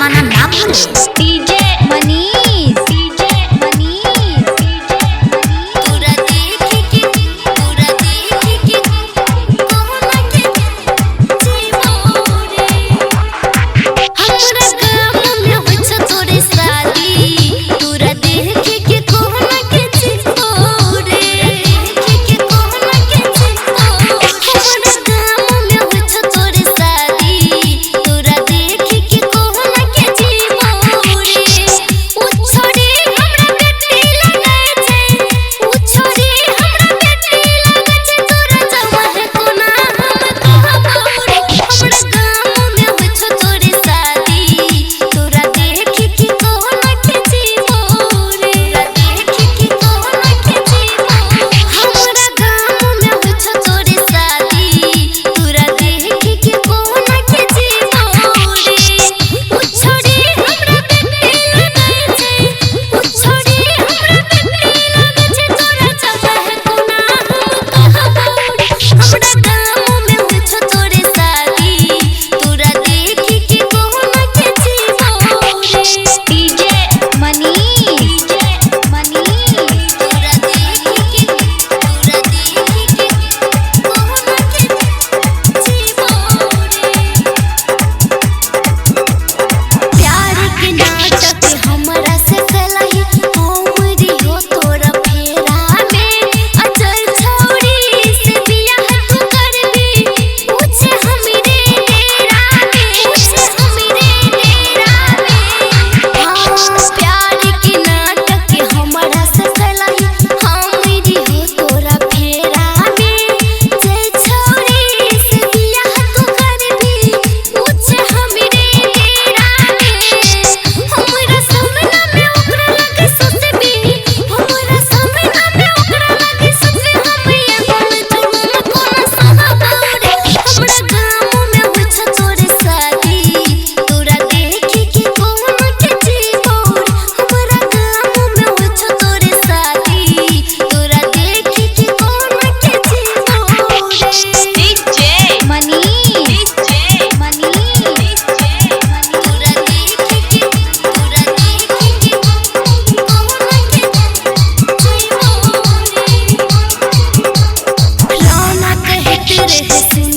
आना ना भूले। DJ Manish, DJ Manish, DJ Manish. तोरा देखी के, तोरा देखी के कोना के जीवो रे। हमरा गाम में होइ छ तोरे शादी, तोरा देखी के कोना के जीवो रे। देखी के कोना के जीवो। हमरा गाम में होइ छ तोरे शादी, तोरा देखी के कोना के जीवो रे। उ छोरी हमरा बेटी लगै छै, उ छोरी हमरा बेटी लगै छै, तोरा जमा है कोना हम कहबौ रे। हमरा गाम में होइ छौ तोरे शादी, तोरा देखी के कोना के जीवो रे। तोरा देखी के कोना के जीवो। हमरा गाम में होइ छौ तोरे शादी, तोरा देखी के कोना के जीवो रे। उ छोरी हमरा बेटी लगै छै, उ छोरी हमरा बेटी लगै छै, तोरा जमा है कोना हम कहबौ रे। हमरा गाम में होइ छौ तोरे शादी, तोरा देखी के कोना के जीवो रे। DJ Manish, DJ Manish. तोरा देखी के, तोरा देखी के कोना के जीवो रे। प्यार के नाटक हमरा से कलही, हमरी हो तोरा फेरा में। अचल छौरी से बियाह तू करबी, पूछे हमरे डेरा में, पूछे हमरे डेरा में। हाँ, प्यार के नाटक हमरा से कलही, हमरी हो तोरा फेरा में। चल छौरी से बियाह तू करबी, पूछे हमरे डेरा में। हमरा सामना में ओकरा लगे सोचबी, हमरा सामना में ओकरा लगे सोचबी, हम एहन जुलुम कोना सहबौ रे। हमरा गाम में होइ छौ तोरे शादी, तोरा देखी के कोना के जीवो रे। हमरा गाम में होइ छौ तोरे शादी, तोरा देखी के कोना के जीवो रे। DJ Manish, DJ Manish, DJ Manish. तोरा देखी के, तोरा देखी के कोना के जीवो रे। राना कहत रहे सुन